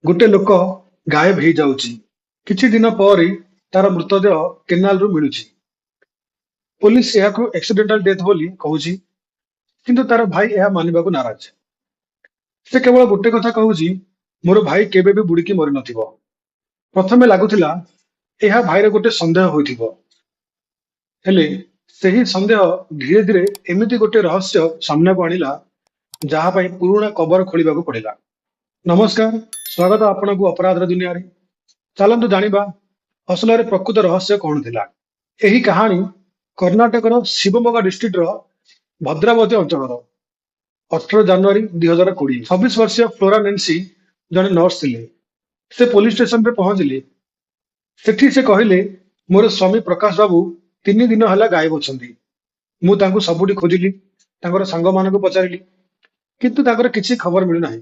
ଗୋଟେ ଲୋକ ଗାୟବ ହେଇଯାଉଛି। କିଛି ଦିନ ପରେ ତାର ମୃତଦେହ କେନାଲରୁ ମିଳୁଛି। ପୋଲିସ ଏହାକୁ ଆକ୍ସିଡେଣ୍ଟାଲ ଡେଥ୍ ବୋଲି କହୁଛି, କିନ୍ତୁ ତାର ଭାଇ ଏହା ମାନିବାକୁ ନାରାଜ। ସେ କେବଳ ଗୋଟେ କଥା କହୁଛି, ମୋର ଭାଇ କେବେ ବି ବୁଡିକି ମରିନଥିବ। ପ୍ରଥମେ ଲାଗୁଥିଲା ଏହା ଭାଇର ଗୋଟେ ସନ୍ଦେହ ହୋଇଥିବ। ହେଲେ ସେହି ସନ୍ଦେହ ଧୀରେ ଧୀରେ ଏମିତି ଗୋଟେ ରହସ୍ୟ ସାମ୍ନାକୁ ଆଣିଲା, ଯାହା ପାଇଁ ପୁରୁଣା କବର ଖୋଳିବାକୁ ପଡିଲା। ନମସ୍କାର, ସ୍ୱାଗତ ଆପଣଙ୍କୁ ଅପରାଧର ଦୁନିଆରେ। ଚାଲନ୍ତୁ ଜାଣିବା ଅସଲରେ ପ୍ରକୃତ ରହସ୍ୟ କଣ ଥିଲା। ଏହି କାହାଣୀ କର୍ଣ୍ଣାଟକର ଶିବମୋଗା ଡିଷ୍ଟ୍ରିକ୍ଟର ଭଦ୍ରାବତୀ ଅଞ୍ଚଳର। 18 ଜାନୁଆରୀ 2020, 26 ବର୍ଷୀୟ ଫ୍ଲୋରା ନେନ୍ସି ଜଣେ ନର୍ସ ଥିଲେ। ସେ ପୋଲିସ ଷ୍ଟେସନରେ ପହଞ୍ଚିଲେ। ସେଠି ସେ କହିଲେ, ମୋର ସ୍ୱାମୀ ପ୍ରକାଶ ବାବୁ 3 ଦିନ ହେଲା ଗାୟବ ଅଛନ୍ତି। ମୁଁ ତାଙ୍କୁ ସବୁଠି ଖୋଜିଲି, ତାଙ୍କର ସାଙ୍ଗମାନଙ୍କୁ ପଚାରିଲି, କିନ୍ତୁ ତାଙ୍କର କିଛି ଖବର ମିଳୁନାହିଁ।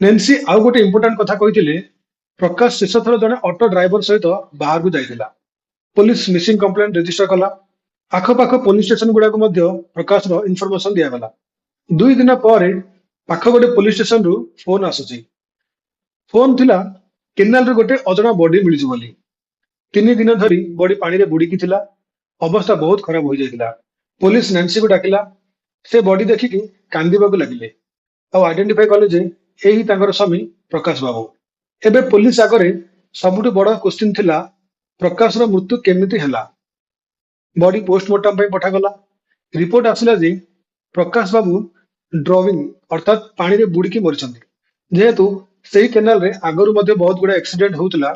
ନେନ୍ସି ଆଉ ଗୋଟେ ଇମ୍ପୋର୍ଟାଣ୍ଟ କଥା କହିଥିଲେ, ପ୍ରକାଶ ଶେଷ ଥର ଜଣେ ଅଟୋ ଡ୍ରାଇଭର ସହିତ ବାହାରକୁ ଯାଇଥିଲା। ପୋଲିସ ମିସିଂ କମ୍ପ୍ଲେଣ୍ଟ ରେଜିଷ୍ଟର କଲା। ଆଖପାଖ ପୋଲିସ ଷ୍ଟେସନ ଗୁଡାକୁ ମଧ୍ୟ ପ୍ରକାଶର ଇନଫର୍ମେସନ ଦିଆଗଲା। 2 ଦିନ ପରେ ପାଖ ଗୋଟେ ପୋଲିସ ଷ୍ଟେସନରୁ ଫୋନ ଆସୁଛି। ଫୋନ ଥିଲା କେନାଲରୁ ଗୋଟେ ଅଜଣା ବଡି ମିଳିଛି ବୋଲି। 3 ଦିନ ଧରି ବଡି ପାଣିରେ ବୁଡିକି ଥିଲା। ଅବସ୍ଥା ବହୁତ ଖରାପ ହୋଇଯାଇଥିଲା। ପୋଲିସ ନାନ୍ସିକୁ ଡାକିଲା। ସେ ବଡି ଦେଖିକି କାନ୍ଦିବାକୁ ଲାଗିଲେ ଆଉ ଆଇଡେଣ୍ଟିଫାଇ କଲେ ଯେ ଏହି ତାଙ୍କର ସ୍ୱାମୀ ପ୍ରକାଶ ବାବୁ। ଏବେ ପୋଲିସ ଆଗରେ ସବୁଠୁ ବଡ କ୍ୱେଶ୍ଚିନ୍ ଥିଲା, ପ୍ରକାଶର ମୃତ୍ୟୁ କେମିତି ହେଲା? ବଡି ପୋଷ୍ଟମର୍ଟମ ପାଇଁ ପଠାଗଲା। ରିପୋର୍ଟ ଆସିଲା ଯେ ପ୍ରକାଶ ବାବୁ ଡ୍ରାଉନିଂ, ଅର୍ଥାତ୍ ପାଣିରେ ବୁଡିକି ମରିଛନ୍ତି। ଯେହେତୁ ସେହି କେନାଲରେ ଆଗରୁ ମଧ୍ୟ ବହୁତ ଗୁଡାଏ ଆକ୍ସିଡେଣ୍ଟ ହେଉଥିଲା,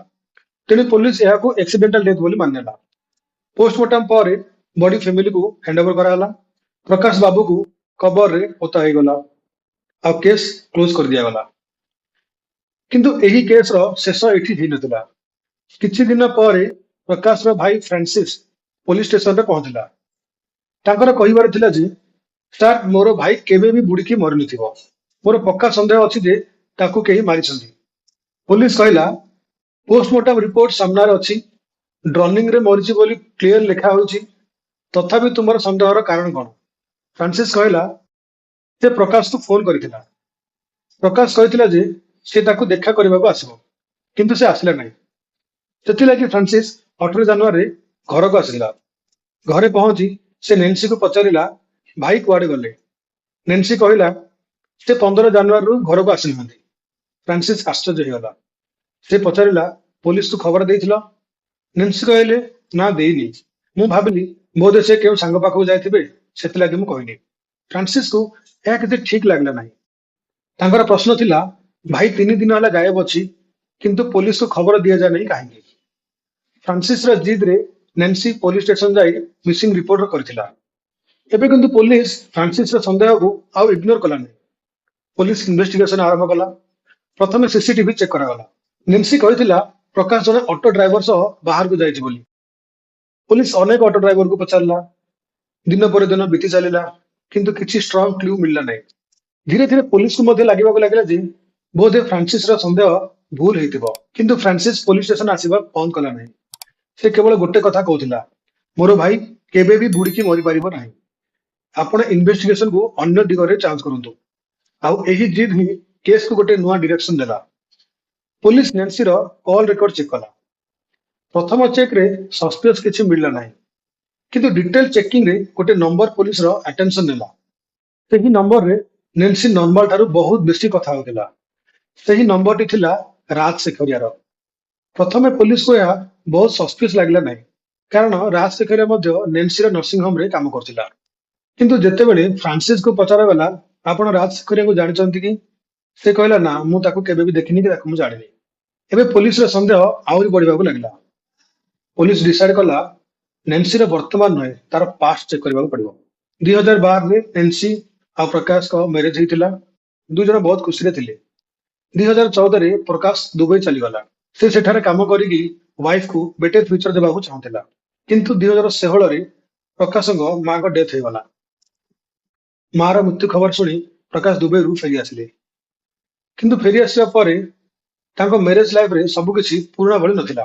ତେଣୁ ପୋଲିସ ଏହାକୁ ଆକ୍ସିଡେଣ୍ଟାଲ ଡେଥ୍ ବୋଲି ମାନିନେଲା। ପୋଷ୍ଟମର୍ଟମ ପରେ ବଡି ଫ୍ୟାମିଲିକୁ ହ୍ୟାଣ୍ଡଓଭର କରାଗଲା। ପ୍ରକାଶ ବାବୁକୁ କବରରେ ପୋତା ହେଇଗଲା ଆଉ କେସ୍ କ୍ଲୋଜ କରିଦିଆଗଲା। କିନ୍ତୁ ଏହି କେସର ଶେଷ ଏଠି ହେଇନଥିଲା। କିଛି ଦିନ ପରେ ପ୍ରକାଶର ଭାଇ ଫ୍ରାନ୍ସିସ୍ ପୋଲିସ ଷ୍ଟେସନରେ ପହଞ୍ଚିଲା। ତାଙ୍କର କହିବାର ଥିଲା ଯେ, ସାର୍, ମୋର ଭାଇ କେବେ ବି ବୁଡିକି ମରିନଥିବ। ମୋର ପକ୍କା ସନ୍ଦେହ ଅଛି ଯେ ତାକୁ କେହି ମାରିଛନ୍ତି। ପୋଲିସ କହିଲା, ପୋଷ୍ଟମର୍ଟମ ରିପୋର୍ଟ ସାମ୍ନାରେ ଅଛି। ଡ୍ରାଉନିଂରେ ମରିଛି ବୋଲି କ୍ଲିୟର ଲେଖା ହୋଇଛି। ତଥାପି ତୁମର ସନ୍ଦେହର କାରଣ କଣ? ଫ୍ରାନ୍ସିସ୍ କହିଲା, ସେ ପ୍ରକାଶକୁ ଫୋନ କରିଥିଲା। ପ୍ରକାଶ କହିଥିଲା ଯେ ସେ ତାକୁ ଦେଖା କରିବାକୁ ଆସିବ, କିନ୍ତୁ ସେ ଆସିଲା ନାହିଁ। ସେଥିଲାଗି ଫ୍ରାନ୍ସିସ୍ 18 ଜାନୁଆରୀରେ ଘରକୁ ଆସିଲା। ଘରେ ପହଞ୍ଚି ସେ ନେନ୍ସିକୁ ପଚାରିଲା, ଭାଇ କୁଆଡେ ଗଲେ? ନେନ୍ସି କହିଲା, ସେ 15 ଜାନୁଆରୀରୁ ଘରକୁ ଆସିନାହାନ୍ତି। ଫ୍ରାନ୍ସିସ୍ ଆଶ୍ଚର୍ଯ୍ୟ ହେଇଗଲା। ସେ ପଚାରିଲା, ପୋଲିସକୁ ଖବର ଦେଇଥିଲ? ନେନ୍ସି କହିଲେ, ନା, ଦେଇନି। ମୁଁ ଭାବିଲି ବୋଧେ ସେ କେଉଁ ସାଙ୍ଗ ପାଖକୁ ଯାଇଥିବେ, ସେଥିଲାଗି ମୁଁ କହିନି। ଫ୍ରାନ୍ସିସକୁ ଏହା କିଛି ଠିକ ଲାଗିଲା ନାହିଁ। ତାଙ୍କର ପ୍ରଶ୍ନ ଥିଲା, ଭାଇ 3 ଦିନ ହେଲା ଗାୟବ ଅଛି, କିନ୍ତୁ ପୋଲିସକୁ ଖବର ଦିଆଯାଏ ନାହିଁ କାହିଁକି? ଫ୍ରାନ୍ସିସର ଜିଦରେ ନେନ୍ସି ପୋଲିସ ଷ୍ଟେସନ ଯାଇ ମିସିଂ ରିପୋର୍ଟ କରିଥିଲା। ଏବେ କିନ୍ତୁ ପୋଲିସ ଫ୍ରାନ୍ସିସର ସନ୍ଦେହକୁ ଆଉ ଇଗ୍ନୋର କଲା ନାହିଁ। ପୋଲିସ ଇନଭେଷ୍ଟିଗେସନ ଆରମ୍ଭ କଲା। ପ୍ରଥମେ ସିସିଟିଭି ଚେକ୍ କରାଗଲା। ନେନ୍ସି କହିଥିଲା ପ୍ରକାଶ ଜଣେ ଅଟୋ ଡ୍ରାଇଭର ସହ ବାହାରକୁ ଯାଇଛି ବୋଲି। ପୋଲିସ ଅନେକ ଅଟୋ ଡ୍ରାଇଭରକୁ ପଚାରିଲା। ଦିନ ପରେ ଦିନ ବିତି ଚାଲିଲା, କିନ୍ତୁ କିଛି ଷ୍ଟ୍ରଙ୍ଗ କ୍ଲୁ ମିଳିଲା ନାହିଁ। ଧୀରେ ଧୀରେ ପୋଲିସକୁ ମଧ୍ୟ ଲାଗିବାକୁ ଲାଗିଲା ଯେ ବୋଧେ ଫ୍ରାନ୍ସିସର ସନ୍ଦେହ ଭୁଲ ହେଇଥିବ। କିନ୍ତୁ ଫ୍ରାନ୍ସିସ୍ ପୋଲିସ ଷ୍ଟେସନ ଆସିବା ବନ୍ଦ କଲା ନାହିଁ। ସେ କେବଳ ଗୋଟେ କଥା କହୁଥିଲା, ମୋର ଭାଇ କେବେ ବି ବୁଡିକି ମରିପାରିବ ନାହିଁ। ଆପଣ ଇନଭେଷ୍ଟିଗେସନକୁ ଅନ୍ୟ ଦିଗରେ ଚାନ୍ସ କରନ୍ତୁ। ଆଉ ଏହି ଜିଦ୍ ହିଁ କେସକୁ ଗୋଟେ ନୂଆ ଡିରେକ୍ସନ ଦେଲା। ପୋଲିସ ନେନ୍ସିର କଲ୍ ରେକର୍ଡ ଚେକ୍ କଲା। ପ୍ରଥମ ଚେକରେ ସସ୍ପିସିୟସ କିଛି ମିଳିଲା ନାହିଁ, କିନ୍ତୁ ଡିଟେଲ ଚେକିଂରେ ଗୋଟେ ନମ୍ବର ପୋଲିସର ଆଟେନସନ ନେଲା। ସେହି ନମ୍ବରରେ ନେନ୍ସି ନର୍ମାଲ ଠାରୁ ବହୁତ ବେଶୀ କଥା ହଉଥିଲା। ସେହି ନମ୍ବରଟି ଥିଲା ରାଜ ଶେଖରିଆର। ପ୍ରଥମେ ପୋଲିସକୁ ଏହା ବହୁତ ସସ୍ପିସିୟସ ଲାଗିଲା ନାହିଁ, କାରଣ ରାଜ ଶେଖରିଆ ମଧ୍ୟ ନେନ୍ସିର ନର୍ସିଂ ହୋମରେ କାମ କରୁଥିଲା। କିନ୍ତୁ ଯେତେବେଳେ ଫ୍ରାନ୍ସିସକୁ ପଚରାଗଲା, ଆପଣ ରାଜ ଶେଖରିଆଙ୍କୁ ଜାଣିଛନ୍ତି କି? ସେ କହିଲା, ନା, ମୁଁ ତାକୁ କେବେ ବି ଦେଖିନି କି ତାକୁ ମୁଁ ଜାଣିନି। ଏବେ ପୋଲିସର ସନ୍ଦେହ ଆହୁରି ବଢିବାକୁ ଲାଗିଲା। ପୋଲିସ ଡିସାଇଡ କଲା, ନେନ୍ସିର ବର୍ତ୍ତମାନ ନୁହେଁ, ତାର ପାଷ୍ଟ ଚେକ୍ କରିବାକୁ ପଡିବ। 2012ରେ ନେନ୍ସି ଆଉ ପ୍ରକାଶଙ୍କ ମ୍ୟାରେଜ ହେଇଥିଲା। ଦୁଇ ଜଣ ବହୁତ ଖୁସିରେ ଥିଲେ। 2014ରେ ପ୍ରକାଶ ଦୁବାଇ ଚାଲିଗଲା। ସେ ସେଠାରେ କାମ କରିକି ୱାଇଫକୁ ବେଟର ଫ୍ୟୁଚର ଦେବାକୁ ଚାହୁଁଥିଲା। କିନ୍ତୁ 2016ରେ ପ୍ରକାଶଙ୍କ ମାଙ୍କ ଡେଥ୍ ହେଇଗଲା। ମାର ମୃତ୍ୟୁ ଖବର ଶୁଣି ପ୍ରକାଶ ଦୁବାଇରୁ ଫେରି ଆସିଲେ। କିନ୍ତୁ ଫେରି ଆସିବା ପରେ ତାଙ୍କ ମ୍ୟାରେଜ ଲାଇଫରେ ସବୁକିଛି ପୁରୁଣା ଭଳି ନଥିଲା।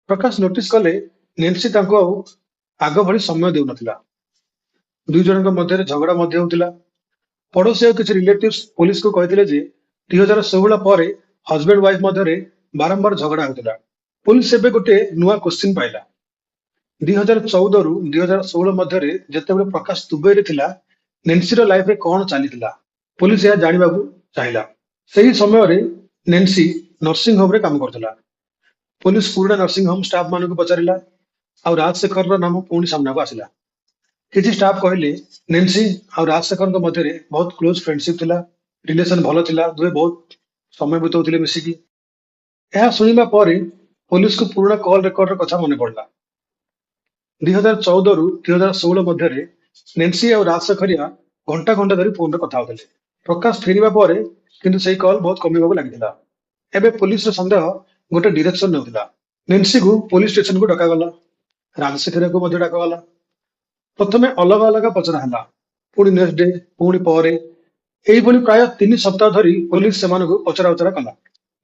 ପ୍ରକାଶ ନୋଟିସ କଲେ, ନେନ୍ସି ତାଙ୍କୁ ଆଉ ଆଗ ଭଳି ସମୟ ଦେଉନଥିଲା। ଦୁଇ ଜଣଙ୍କ ମଧ୍ୟରେ ଝଗଡା ମଧ୍ୟ ହେଉଥିଲା। ପଡୋଶୀ ଆଉ କିଛି ରିଲେଟିଭ୍ସ ପୋଲିସକୁ କହିଥିଲେ ଯେ 2016 ପରେ ହଜବେଣ୍ଡ ୱାଇଫ ମଧ୍ୟରେ ବାରମ୍ବାର ଝଗଡା ହେଉଥିଲା। ପୋଲିସ ଏବେ ଗୋଟେ ନୂଆ କ୍ୱେଶ୍ଚିନ୍ ପାଇଲା। 2014ରୁ 2016 ମଧ୍ୟରେ ଯେତେବେଳେ ପ୍ରକାଶ ଦୁବାଇରେ ଥିଲା, ନେନ୍ସିର ଲାଇଫରେ କଣ ଚାଲିଥିଲା, ପୋଲିସ ଏହା ଜାଣିବାକୁ ଚାହିଁଲା। ସେହି ସମୟରେ ନେନ୍ସି ନର୍ସିଂ ହୋମରେ କାମ କରୁଥିଲା। ପୋଲିସ ପୁରୁଣା ନର୍ସିଂ ହୋମ ଷ୍ଟାଫ ମାନଙ୍କୁ ପଚାରିଲା ଆଉ ରାଜଶେଖରର ନାମ ପୁଣି ସାମ୍ନାକୁ ଆସିଲା। କିଛି ଷ୍ଟାଫ କହିଲେ, ନେନ୍ସି ଆଉ ରାଜଶେଖରଙ୍କ ମଧ୍ୟରେ ବହୁତ କ୍ଲୋଜ ଫ୍ରେଣ୍ଡସିପ ଥିଲା, ରିଲେସନ ଭଲ ଥିଲା, ଦୁହେଁ ବହୁତ ସମୟ ବିତାଉଥିଲେ ମିଶିକି। ଏହା ଶୁଣିବା ପରେ ପୋଲିସକୁ ପୁରୁଣା କଲ୍ ରେକର୍ଡର କଥା ମନେ ପଡିଲା। 2014ରୁ 2016 ମଧ୍ୟରେ ନେନ୍ସି ଆଉ ରାଜଶେଖରିଆ ଘଣ୍ଟା ଘଣ୍ଟା ଧରି ଫୋନରେ କଥା ହଉଥିଲେ। ପ୍ରକାଶ ଫେରିବା ପରେ କିନ୍ତୁ ସେଇ କଲ୍ ବହୁତ କମିବାକୁ ଲାଗିଥିଲା। ଏବେ ପୋଲିସର ସନ୍ଦେହ ଗୋଟେ ଡିରେକ୍ସନ ନେଉଥିଲା। ନେନ୍ସିକୁ ପୋଲିସ ଷ୍ଟେସନକୁ ଡକାଗଲା, ରାଜଶେଖରିଆକୁ ମଧ୍ୟ ଡକାଗଲା। ପ୍ରଥମେ ଅଲଗା ଅଲଗା ପଚରା ହେଲା, ପୁଣି ନେକ୍ସଟ ଡେ, ପୁଣି ପରେ। ଏଇଭଳି ପ୍ରାୟ 3 ସପ୍ତାହ ଧରି ପୋଲିସ ସେମାନଙ୍କୁ ପଚରା ଉଚରା କଲା।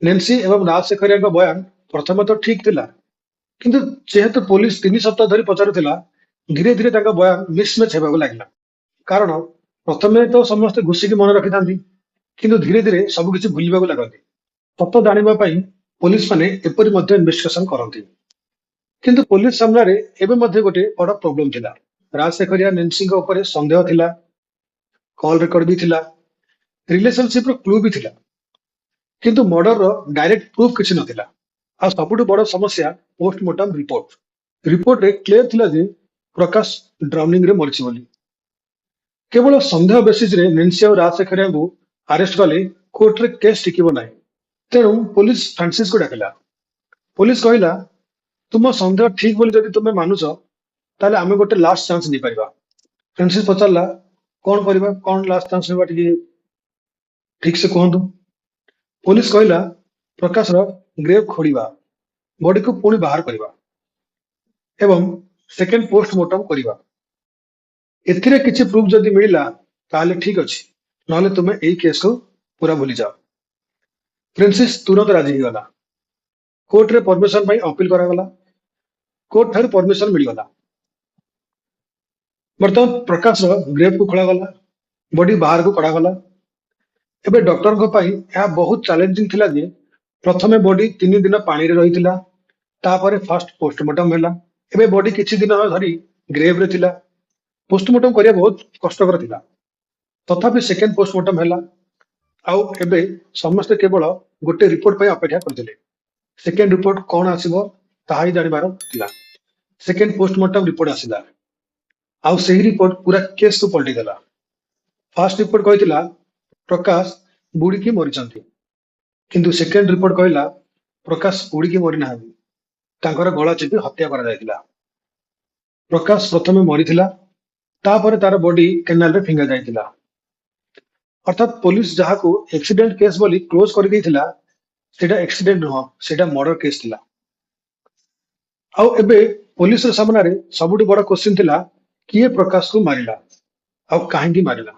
ନେନ୍ସି ଏବଂ ରାଜଶେଖରିଆଙ୍କ ବୟାନ ପ୍ରଥମେ ତ ଠିକ ଥିଲା, କିନ୍ତୁ ଯେହେତୁ ପୋଲିସ 3 ସପ୍ତାହ ଧରି ପଚାରୁଥିଲା, ଧୀରେ ଧୀରେ ତାଙ୍କ ବୟାନ ମିସମ୍ୟାଚ୍ ହେବାକୁ ଲାଗିଲା। କାରଣ ପ୍ରଥମେ ତ ସମସ୍ତେ ଘୋଷିକି ମନେ ରଖିଥାନ୍ତି, କିନ୍ତୁ ଧୀରେ ଧୀରେ ସବୁକିଛି ଭୁଲିବାକୁ ଲାଗନ୍ତି। ସତ ଜାଣିବା ପାଇଁ ପୋଲିସ ମାନେ ଏପରି ମଧ୍ୟ ଇନଭେଷ୍ଟିଗେସନ କରନ୍ତି। କିନ୍ତୁ ପୋଲିସ ସାମ୍ନାରେ ଏବେ ମଧ୍ୟ ଗୋଟେ ବଡ ପ୍ରୋବ୍ଲେମ ଥିଲା। ରାଜଶେଖରିଆ ନେନ୍ସିଙ୍କ ଉପରେ ସନ୍ଦେହ ଥିଲା, କଲ୍ ରେକର୍ଡ ବି ଥିଲା, ରିଲେସନସିପ ର କ୍ଲୁ ବି ଥିଲା, କିନ୍ତୁ ମର୍ଡରର ଡାଇରେକ୍ଟ ପ୍ରୁଫ କିଛି ନଥିଲା। ଆଉ ସବୁଠୁ ବଡ ସମସ୍ୟା ପୋଷ୍ଟମର୍ଟମ ରିପୋର୍ଟ। ରିପୋର୍ଟରେ କ୍ଲିୟର ଥିଲା ଯେ ପ୍ରକାଶ ଡ୍ରାଉନିଂ ରେ ମରିଛି ବୋଲି। କେବଳ ସନ୍ଦେହ ବେସିସରେ ନେନ୍ସି ଆଉ ରାଜଶେଖରିଆଙ୍କୁ ଆରେଷ୍ଟ କଲେ କୋର୍ଟରେ କେସ୍ ଟିକିବ ନାହିଁ। ତେଣୁ ପୋଲିସ ଫ୍ରାନ୍ସିସକୁ ଡାକିଲା। ପୋଲିସ କହିଲା, ତୁମ ସନ୍ଦେହ ଠିକ ବୋଲି ଯଦି ତୁମେ ମାନୁଛ, ତାହେଲେ ଆମେ ଗୋଟେ ଲାଷ୍ଟ ଚାନ୍ସ ନେଇପାରିବା। ଫ୍ରାନ୍ସିସ ପଚାରିଲା, କଣ କରିବା? କଣ ଲାଷ୍ଟ ଚାନ୍ସ ନେବା, ଟିକେ ଠିକ ସେ କୁହନ୍ତୁ। ପୋଲିସ କହିଲା, ପ୍ରକାଶର ଗ୍ରେଭ୍ ଖୋଳିବା, ବଡିକୁ ପୁଣି ବାହାର କରିବା ଏବଂ ସେକେଣ୍ଡ ପୋଷ୍ଟମର୍ଟମ କରିବା। ଏଥିରେ କିଛି ପ୍ରୁଫ ଯଦି ମିଳିଲା, ତାହେଲେ ଠିକ ଅଛି, ନହେଲେ ତୁମେ ଏଇ କେସକୁ ପୁରା ଭୁଲିଯାଅ। ଫ୍ରାନ୍ସିସ ତୁରନ୍ତ ରାଜି ହେଇଗଲା। କୋର୍ଟରେ ପରମିଶନ ପାଇଁ ଅପିଲ କରାଗଲା। କୋର୍ଟ ଠାରୁ ପରମିଶନ ମିଳିଗଲା। ବର୍ତ୍ତମାନ ପ୍ରକାଶର ଗ୍ରେଭକୁ ଖୋଳାଗଲା, ବଡି ବାହାରକୁ କଢାଗଲା। ଏବେ ଡକ୍ଟରଙ୍କ ପାଇଁ ଏହା ବହୁତ ଚ୍ୟାଲେଞ୍ଜିଂ ଥିଲା ଯେ ପ୍ରଥମେ ବଡି 3 ଦିନ ପାଣିରେ ରହିଥିଲା, ତାପରେ ଫାଷ୍ଟ ପୋଷ୍ଟମର୍ଟମ ହେଲା, ଏବେ ବଡି କିଛି ଦିନ ଧରି ଗ୍ରେଭରେ ଥିଲା। ପୋଷ୍ଟମର୍ଟମ କରିବା ବହୁତ କଷ୍ଟକର ଥିଲା। ତଥାପି ସେକେଣ୍ଡ ପୋଷ୍ଟମର୍ଟମ ହେଲା। ଆଉ ଏବେ ସମସ୍ତେ କେବଳ ଗୋଟେ ରିପୋର୍ଟ ପାଇଁ ଅପେକ୍ଷା କରିଥିଲେ। ସେକେଣ୍ଡ ରିପୋର୍ଟ କଣ ଆସିବ, ତାହା ହିଁ ଜାଣିବାର ଥିଲା। ସେକେଣ୍ଡ ପୋଷ୍ଟମର୍ଟମ ରିପୋର୍ଟ ଆସିଲା ଆଉ ସେହି ରିପୋର୍ଟ ପୁରା କେସକୁ ପଲଟି ଦେଲା। ଫାର୍ଷ୍ଟ ରିପୋର୍ଟ କହିଥିଲା ପ୍ରକାଶ ବୁଡିକି ମରିଛନ୍ତି, କିନ୍ତୁ ସେକେଣ୍ଡ ରିପୋର୍ଟ କହିଲା ପ୍ରକାଶ ବୁଡିକି ମରିନାହାନ୍ତି, ତାଙ୍କର ଗଳା ଚିପି ହତ୍ୟା କରାଯାଇଥିଲା। ପ୍ରକାଶ ପ୍ରଥମେ ମରିଥିଲା, ତାପରେ ତାର ବଡି କେନାଲରେ ଫିଙ୍ଗା ଯାଇଥିଲା। ଅର୍ଥାତ୍ ପୋଲିସ ଯାହାକୁ ଆକ୍ସିଡେଣ୍ଟ କେସ୍ ବୋଲି କ୍ଲୋଜ କରିଦେଇଥିଲା, ସେଇଟା ଆକ୍ସିଡେଣ୍ଟ ନୁହଁ, ସେଇଟା ମର୍ଡର କେସ୍ ଥିଲା। ଆଉ ଏବେ ପୋଲିସର ସାମ୍ନାରେ ସବୁଠୁ ବଡ କ୍ୱେଶ୍ଚିନ୍ ଥିଲା, କିଏ ପ୍ରକାଶକୁ ମାରିଲା ଆଉ କାହିଁକି ମାରିଲା?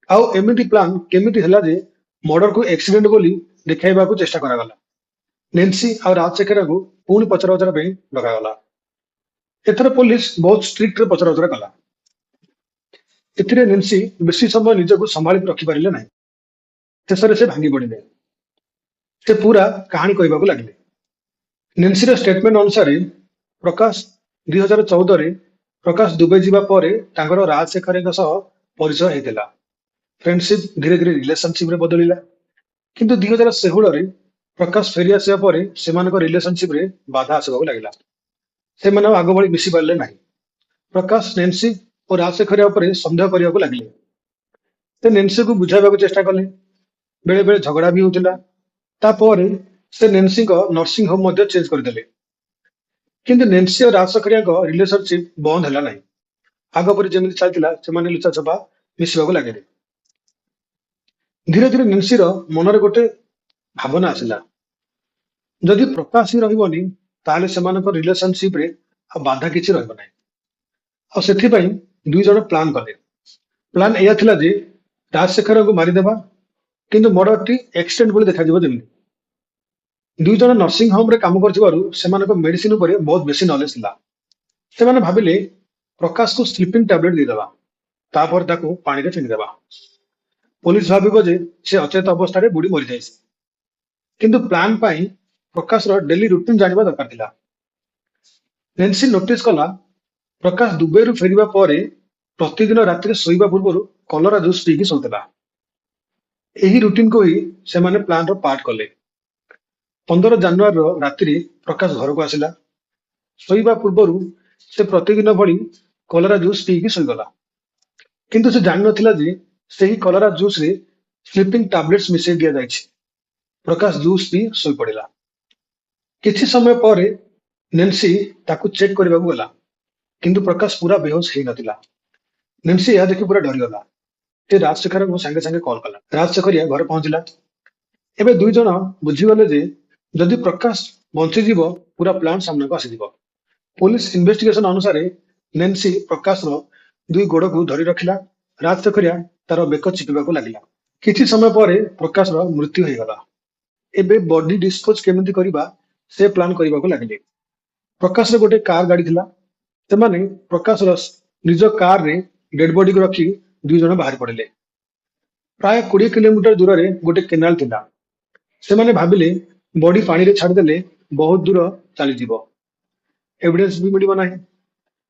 ଆଉ ଏମିତି ପ୍ଲାନ୍ କେମିତି ହେଲା ଯେ ମର୍ଡରକୁ ଆକ୍ସିଡେଣ୍ଟ ବୋଲି ଦେଖାଇବାକୁ ଚେଷ୍ଟା କରାଗଲା? ନେନ୍ସି ଆଉ ରାଜଶେଖରକୁ ପୁଣି ପଚରା ଉଚରା ପାଇଁ ଡକାଗଲା। ଏଥର ପୋଲିସ ବହୁତ ଷ୍ଟ୍ରିକ୍ଟରେ ପଚରା ଉଚରା କଲା। ଏଥିରେ ନେନ୍ସି ବେଶୀ ସମୟ ନିଜକୁ ସମ୍ଭାଳିକି ରଖିପାରିଲେ ନାହିଁ। ଶେଷରେ ସେ ଭାଙ୍ଗି ପଡ଼ିଲେ। ସେ ପୁରା କାହାଣୀ କହିବାକୁ ଲାଗିଲେ। ନେନ୍ସିର ଷ୍ଟେଟମେଣ୍ଟ ଅନୁସାରେ ପ୍ରକାଶ 2014ରେ ପ୍ରକାଶ ଦୁବାଇ ଯିବା ପରେ ତାଙ୍କର ରାଜଶେଖରଙ୍କ ସହ ପରିଚୟ ହେଇଥିଲା। ଫ୍ରେଣ୍ଡସିପ ଧୀରେ ଧୀରେ ରିଲେସନସିପରେ ବଦଳିଲା। କିନ୍ତୁ 2016ରେ ପ୍ରକାଶ ଫେରି ଆସିବା ପରେ ସେମାନଙ୍କ ରିଲେସନସିପରେ ବାଧା ଆସିବାକୁ ଲାଗିଲା। ସେମାନେ ଆଉ ଆଗ ଭଳି ମିଶି ପାରିଲେ ନାହିଁ। ପ୍ରକାଶ ନେନ୍ସି ଓ ରାଜଶେଖରିଆ ଉପରେ ସନ୍ଦେହ କରିବାକୁ ଲାଗିଲେ। ସେ ନେନ୍ସିକୁ ବୁଝାଇବାକୁ ଚେଷ୍ଟା କଲେ, ବେଳେ ବେଳେ ଝଗଡା ବି ହଉଥିଲା। ତାପରେ ସେ ନେନ୍ସିଙ୍କ ନର୍ସିଂ ହୋମ ମଧ୍ୟ ଚେଞ୍ଜ କରିଦେଲେ। କିନ୍ତୁ ନେନ୍ସି ଆଉ ରାଜଶେଖରିଆଙ୍କ ରିଲେସନସିପ ବନ୍ଦ ହେଲା ନାହିଁ। ଆଗ ପରି ଯେମିତି ଚାଲିଥିଲା, ସେମାନେ ଲୁଚାଛପା ମିଶିବାକୁ ଲାଗିଲେ। ଧୀରେ ଧୀରେ ନେନ୍ସିର ମନରେ ଗୋଟେ ଭାବନା ଆସିଲା, ଯଦି ପ୍ରକାଶ ହିଁ ରହିବନି, ତାହେଲେ ସେମାନଙ୍କ ରିଲେସନସିପରେ ଆଉ ବାଧା କିଛି ରହିବ ନାହିଁ। ଆଉ ସେଥିପାଇଁ ଦୁଇ ଜଣ ପ୍ଲାନ୍ କଲେ। ପ୍ଲାନ୍ ଏଇଆ ଥିଲା ଯେ ରାଜଶେଖରଙ୍କୁ ମାରିଦେବା, କିନ୍ତୁ ମର୍ଡରଟି ଆକ୍ସିଡେଣ୍ଟ ଭଳି ଦେଖାଯିବ ଯେମିତି। ଦୁଇ ଜଣ ନର୍ସିଂ ହୋମରେ କାମ କରୁଥିବାରୁ ସେମାନଙ୍କ ମେଡିସିନ ଉପରେ ବହୁତ ବେଶୀ ନଲେଜ ଥିଲା। ସେମାନେ ଭାବିଲେ, ପ୍ରକାଶକୁ ସ୍ଲିପିଂ ଟ୍ୟାବଲେଟ ଦେଇଦେବା, ତାପରେ ତାକୁ ପାଣିରେ ଫିଙ୍ଗିଦେବା। ପୋଲିସ ଭାବିବ ଯେ ସେ ଅଚେତ ଅବସ୍ଥାରେ ବୁଡି ମରିଯାଇଛି। କିନ୍ତୁ ପ୍ଲାନ୍ ପାଇଁ ପ୍ରକାଶର ଡେଲି ରୁଟିନ୍ ଜାଣିବା ଦରକାର ଥିଲା। ନେନ୍ସି ନୋଟିସ୍ କଲା, ପ୍ରକାଶ ଦୁବାଇରୁ ଫେରିବା ପରେ ପ୍ରତିଦିନ ରାତିରେ ଶୋଇବା ପୂର୍ବରୁ କଲରା ଜୁସ୍ ପିଇକି ଶୋଉଥିଲା। ଏହି ରୁଟିନକୁ ହିଁ ସେମାନେ ପ୍ଲାନ୍ର ପାର୍ଟ କଲେ। 15 ଜାନୁଆରୀର ରାତିରେ ପ୍ରକାଶ ଘରକୁ ଆସିଲା। ଶୋଇବା ପୂର୍ବରୁ ସେ ପ୍ରତିଦିନ ଭଳି କଲରା ଜୁସ୍ ପିଇକି ଶୋଇଗଲା। କିନ୍ତୁ ସେ ଜାଣିନଥିଲା ଯେ ସେହି କଲରା ଜୁସ୍ରେ ସ୍ଲିପିଂ ଟାବଲେଟ୍ସ ମିଶାଇ ଦିଆଯାଇଛି। ପ୍ରକାଶ ଜୁସ୍ ପିଇ ଶୋଇପଡ଼ିଲା। କିଛି ସମୟ ପରେ ନେନ୍ସି ତାକୁ ଚେକ୍ କରିବାକୁ ଗଲା, କିନ୍ତୁ ପ୍ରକାଶ ପୁରା ବେହୋସ ହେଇନଥିଲା। ନେନ୍ସି ଏହା ଦେଖି ପୁରା ଡରିଗଲା। ସେ ରାଜଶେଖରଙ୍କୁ ସାଙ୍ଗେ ସାଙ୍ଗେ କଲ୍ କଲା। ରାଜଶେଖରିଆ ଘରେ ପହଞ୍ଚିଲା। ଏବେ ଦୁଇ ଜଣ ବୁଝିଗଲେ ଯେ ଯଦି ପ୍ରକାଶ ବଞ୍ଚିଯିବ, ପୁରା ପ୍ଲାନ୍ ସାମ୍ନାକୁ ଆସିଯିବ। ପୋଲିସ ଇନଭେଷ୍ଟିଗେସନ ଅନୁସାରେ ନେନ୍ସି ପ୍ରକାଶର ଦୁଇ ଗୋଡକୁ ଧରି ରଖିଲା। ରାଜଶେଖରିଆ ତାର ବେକ ଚିପିବାକୁ ଲାଗିଲା। କିଛି ସମୟ ପରେ ପ୍ରକାଶର ମୃତ୍ୟୁ ହେଇଗଲା। ଏବେ ବଡି ଡିସ୍ପୋଜ କେମିତି କରିବା, ସେ ପ୍ଲାନ୍ କରିବାକୁ ଲାଗିଲେ। ପ୍ରକାଶର ଗୋଟେ କାର ଗାଡି ଥିଲା। ସେମାନେ ପ୍ରକାଶର ନିଜ କାରରେ ଡେଡ୍ ବଡିକୁ ରଖି ଦୁଇ ଜଣ ବାହାରି ପଡିଲେ। ପ୍ରାୟ 20 କିଲୋମିଟର ଦୂରରେ ଗୋଟେ କେନାଲ ଥିଲା। ସେମାନେ ଭାବିଲେ, ବଡି ପାଣିରେ ଛାଡ଼ିଦେଲେ ବହୁତ ଦୂର ଚାଲିଯିବ, ଏଭିଡେନ୍ସ ବି ମିଳିବ ନାହିଁ।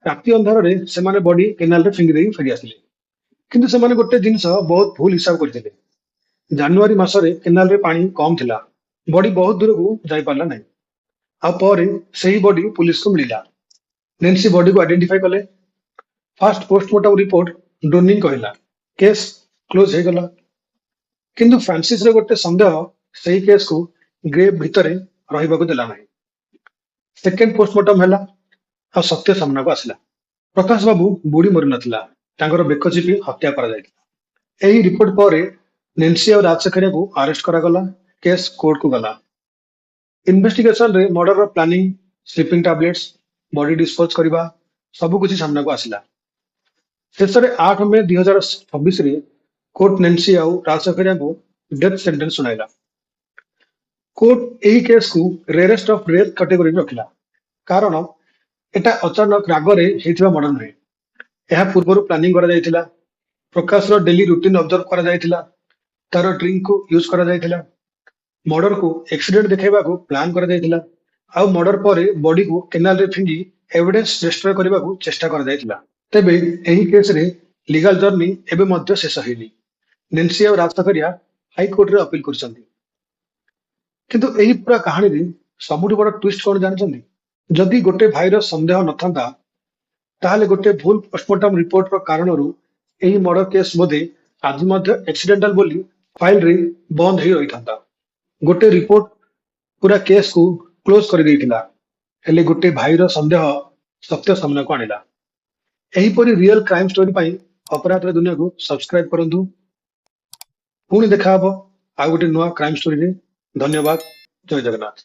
ରାତି ଅନ୍ଧାରରେ ସେମାନେ ବଡି କେନାଲରେ ଫିଙ୍ଗି ଦେଇ ଫେରି ଆସିଲେ। କିନ୍ତୁ ସେମାନେ ଗୋଟେ ଜିନିଷ ବହୁତ ଭୁଲ ହିସାବ କରିଥିଲେ। ଜାନୁଆରୀ ମାସରେ କେନାଲରେ ପାଣି କମ ଥିଲା। ବଡି ବହୁତ ଦୂରକୁ ଯାଇପାରିଲା ନାହିଁ। ଆଉ ପରେ ସେହି ବଡି ପୁଲିସକୁ ମିଳିଲା। ନେନ୍ସି ବଡିକୁ ଆଇଡେଣ୍ଟିଫାଇ କଲେ। ଫାଷ୍ଟ ପୋଷ୍ଟମର୍ଟମ ରିପୋର୍ଟ ଡ୍ରାଉନିଂ କହିଲା। କେସ୍ କ୍ଲୋଜ ହେଇଗଲା। କିନ୍ତୁ ଫ୍ରାନ୍ସିସର ଗୋଟେ ସନ୍ଦେହ ସେହି କେସ୍କୁ ଗ୍ରେ ଭିତରେ ରହିବାକୁ ଦେଲା ନାହିଁ। ସେକେଣ୍ଡ ପୋଷ୍ଟମର୍ଟମ ହେଲା ଆଉ ସତ୍ୟ ସାମ୍ନାକୁ ଆସିଲା। ପ୍ରକାଶ ବାବୁ ବୁଡି ମରି ନଥିଲା, ତାଙ୍କର ବେକ ଚିପି ହତ୍ୟା କରାଯାଇଥିଲା। ଏହି ରିପୋର୍ଟ ପରେ ନେନ୍ସି ଆଉ ରାଜଶେଖରିଆକୁ ଆରେଷ୍ଟ କରାଗଲା। କେସ୍ କୋର୍ଟକୁ ଗଲା। ଇନଭେଷ୍ଟିଗେସନରେ ମର୍ଡରର planning, sleeping tablets, body dispose କରିବା, ସବୁ କିଛି ସାମ୍ନାକୁ ଆସିଲା। ଶେଷରେ 8 ମେ 2026ରେ କୋର୍ଟ ନେନ୍ସି ଆଉ ରାଜଶେଖରିଆଙ୍କୁ ଡେଥ୍ ସେଣ୍ଟେନ୍ସ ଶୁଣାଇଲା। କୋର୍ଟ ଏହି କେସ୍କୁ ରେରେଷ୍ଟ ଅଫ୍ ରେୟାର କାଟେଗୋରୀରେ ରଖିଲା, କାରଣ ଏଟା ଅଚାନକ ରାଗରେ ହେଇଥିବା ମର୍ଡର ନୁହେଁ। ଏହା ପୂର୍ବରୁ ପ୍ଲାନିଂ କରାଯାଇଥିଲା। ପ୍ରକାଶର ଡେଲି ରୁଟିନ ଅବଜର୍ଭ କରାଯାଇଥିଲା। ତାର ଡ୍ରିଙ୍କକୁ ୟୁଜ କରାଯାଇଥିଲା। ମର୍ଡରକୁ ଆକ୍ସିଡେଣ୍ଟ ଦେଖାଇବାକୁ ପ୍ଲାନ୍ କରାଯାଇଥିଲା। ଆଉ ମର୍ଡର ପରେ ବଡିକୁ କେନାଲରେ ଫିଙ୍ଗି ଏଭିଡେନ୍ସ ଡେଷ୍ଟ୍ରୟ କରିବାକୁ ଚେଷ୍ଟା କରାଯାଇଥିଲା। ତେବେ ଏହି କେସରେ ଲିଗାଲ ଜର୍ଣ୍ଣି ଏବେ ମଧ୍ୟ ଶେଷ ହେଇନି। ନେନ୍ସି ଆଉ ରାଜଶେଖରିଆ ହାଇକୋର୍ଟରେ ଅପିଲ କରିଛନ୍ତି। କିନ୍ତୁ ଏହି ପୁରା କାହାଣୀରେ ସବୁଠୁ ବଡ ଟ୍ୱିଷ୍ଟ କଣ ଜାଣିଛନ୍ତି? ଯଦି ଗୋଟେ ଭାଇର ସନ୍ଦେହ ନଥାନ୍ତା, ତାହେଲେ ଗୋଟେ ଭୁଲ ପୋଷ୍ଟମର୍ଟମ ରିପୋର୍ଟର କାରଣରୁ ଏହି ମର୍ଡର କେସ୍ ବୋଧେ ଆଜି ମଧ୍ୟ ଆକ୍ସିଡେଣ୍ଟାଲ ବୋଲି ଫାଇଲରେ ବନ୍ଦ ହେଇ ରହିଥାନ୍ତା। ଗୋଟେ ରିପୋର୍ଟ ପୁରା କେସ୍କୁ କ୍ଲୋଜ କରିଦେଇଥିଲା, ହେଲେ ଗୋଟେ ଭାଇର ସନ୍ଦେହ ସତ୍ୟ ସାମ୍ନାକୁ ଆଣିଲା। ଏହିପରି ରିଅଲ କ୍ରାଇମ ଷ୍ଟୋରି ପାଇଁ ଅପରାଧର ଦୁନିଆକୁ ସବସ୍କ୍ରାଇବ କରନ୍ତୁ। ପୁଣି ଦେଖାହବ ଆଉ ଗୋଟେ ନୂଆ କ୍ରାଇମ ଷ୍ଟୋରିରେ। ଧନ୍ୟବାଦ। ଜୟ ଜଗନ୍ନାଥ।